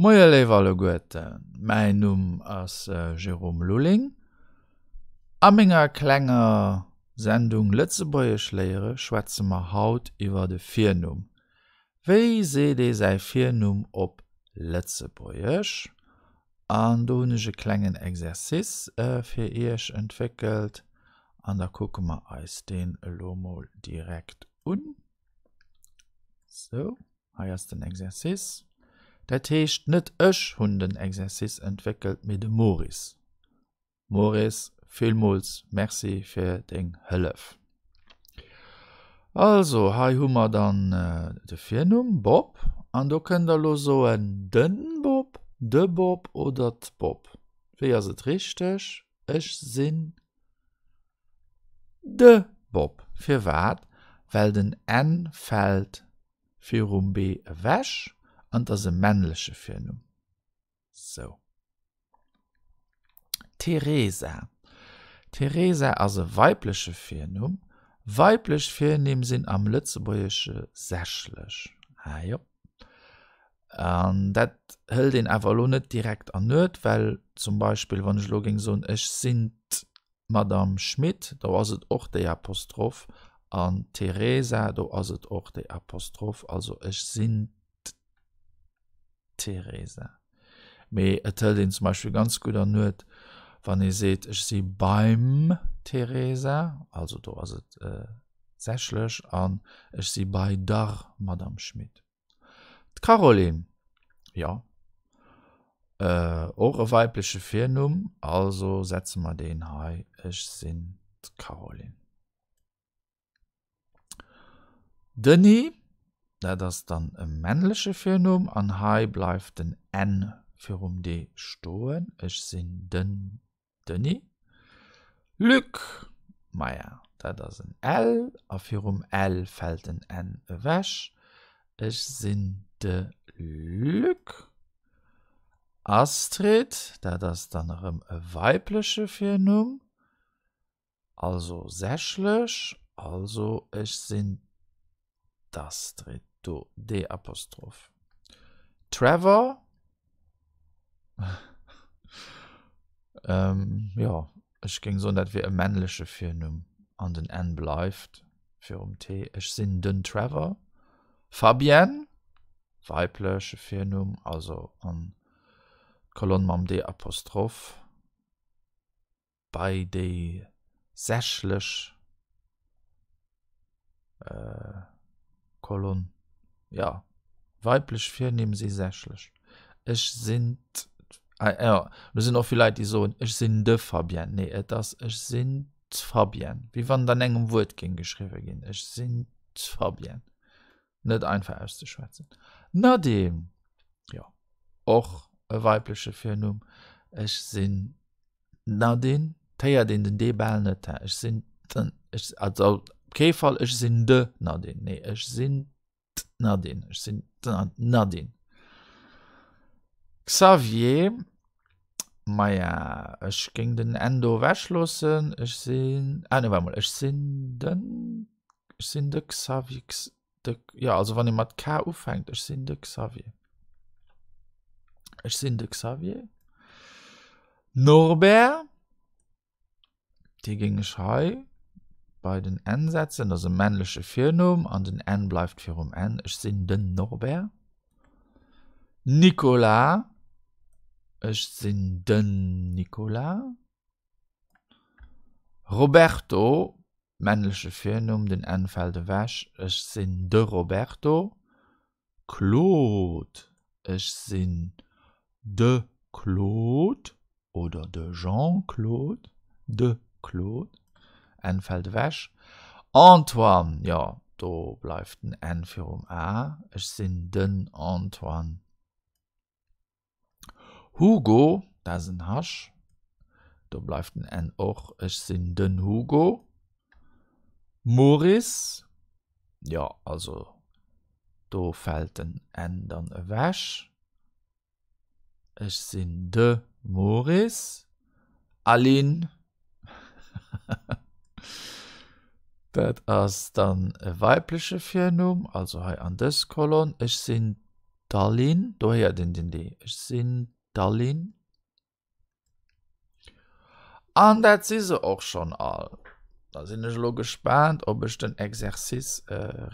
Moie léif alleguerten, mäin Numm ass Jérôme Lulling. A menger klenger Sendung Lëtzebuergesch léiere schwätze mer haut iwwer de Virnumm. Wéi seet ee säi Virnumm op Lëtzebuergesch? An do hunn ech e klengen Exercice fir iech entwéckelt an da kucke mer eis deen elo mol direkt un. Sou. Hei ass den Exercice. Dat heescht, net ech hunn den Exercice entwéckelt, mee de Maurice. Maurice, villmools Merci fir deng Hëllef. Also, hei hu mer dann de Virnumm Bob an do kënnt der elo soen den Bob, de Bob oder d'Bob. Wéi ass et richteg? Ech sinn de Bob. Firwat? Well den n fält virum b ewech an 't ass e männleche Virnumm. Sou. Theresa. Theresa ass e weibleche Virnumm. Weiblech Virnimm sinn am Lëtzebuergesche sächlech. Ah jo. An dat hëlt een awer elo net direkt an Nuet, well zum Beispill wann ech elo géing soen, ech sinn d'Madame Schmit, do ass et och déi Apostroph, an d'Theresa, do ass et och déi Apostroph, also ech sinn d'Theresa. Mee et hëlt een zum Beispill ganz gutt an Nuet, wann ee seet, ech si beim Theresa, also do ass et sächlech, an ech si bei der Madame Schmit. D'Caroline, jo, och e weibleche Virnumm, also setze mer deen hei, Ech sinn d'Caroline. Denis, dat ass dann e männleche Virnumm an hei bleift den n virum d stoen, Ech sinn den Denis. Luc, maja, dat ass en L a virum L fält den N ewech. Ech sinn de Luc. Astrid, dat ass dann erëm e weibleche Virnumm, also sächlech, also ech sinn d'Astrid, do D Apostroph. Trevor, ähm, jo, ech géing soen, dat wier e männleche Virnumm an den N bleift virum T. Ech sinn den Trevor. Fabienne, weibleche Virnumm, also an d'Kolonn mam D Apostroph. Bei déi sächlech Kolonn, jo, weiblech Virnimm si sächlech. Ech sinn d', jo, do sinn och vill Leit, déi soen, ech sinn de Fabienne. Nee, et ass ech sinn d'Fabienne, wéi wann et an engem Wuert géing geschriwwe ginn, ech sinn d'Fabienne. Net einfach auszeschwätzen. Nadine, jo, och e weibleche Virnumm, ech sinn d'Nadine, 't héiert een den D bal net, he, ech sinn d', ech, also op kee Fall ech sinn de Nadine, nee, ech sinn d'Nadine, ech sinn d'Nadine. Xavier, maja, ech géing den N do ewechloossen, ech sinn, ah nee, waart mol, ech sinn den. Ech sinn de Xavier. De, ja, also wann ee mat K ufänkt, ech sinn de Xavier. Ech sinn de Xavier. Norbert, dee géing ech hei bei den N setzen, dat ass e männleche Virnumm an den N bleift virum N. Ech sinn den Norbert. Nicolas, ech sinn den Nicolas. Roberto, männleche Virnumm, den N fält ewech, ech sinn de Roberto. Claude, ech sinn de Claude oder de Jean-Claude, de Claude, N fält ewech. Antoine, jo, do bleift den N virum A, ech sinn den Antoine. Hugo, dat ass en H, do bleift den N och, ech sinn den Hugo. Maurice, jo, also do fält den N dann ewech, ech sinn de Maurice. Aline, dat ass dann e weibleche Virnumm, also hei an dës Kolonn, ech sinn. d'Aline, do héiert een den D, ech sinn d'Aline. An dat si se och schonn all. Da sinn ech elo gespaant, ob ech den Exercice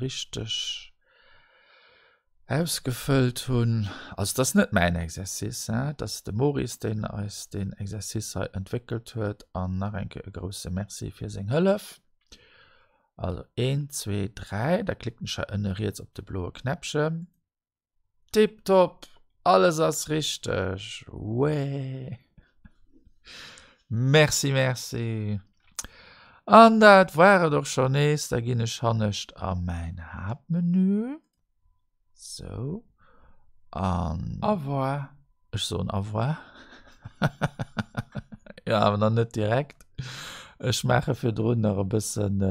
richteg ausgefëllt hunn. Also et ass net mäin Exercice, hein, et ass de Maurice, deen eis deen Exercice hei entwéckelt huet. An nach eng Kéier e grousse Merci fir seng Hëllef. Also een, zwee, dräi, da klicken ech hei ënne riets op de bloe Knäppchen. Tiptop, alles ass richteg. Wee. Merci, merci. An dat war et och scho nees. Da ginn ech hannescht a mäin Haaptmenü. Sou. An. Au revoir. Ech soen au revoir. Jo, awer nach net direkt. Ech maache virdrun nach e bëssen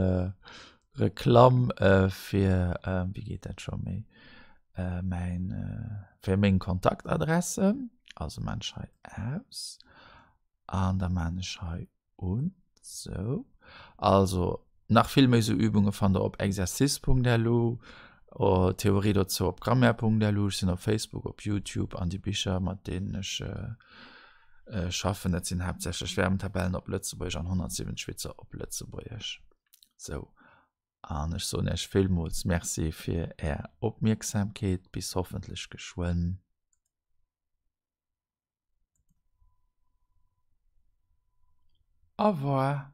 Reklamm fir, wéi geet dat scho méi, mäin, fir meng Kontaktadressen. Also maan ech hei aus an da maan ech hei un. Sou. Also nach vill méi sou Übunge fannt der op exercice.lu, Theorie dozou op grammaire.lu. Ech sinn op Facebook, op YouTube an déi Bicher mat deenen ech schaffen, dat sinn haaptsächlech Verbentabellen op Lëtzebuergesch an 170 Witzer op Lëtzebuergesch. Sou, an ech soen Iech villmools Merci fir Är Opmierksamkeet. Bis hoffentlech geschwënn. Au revoir.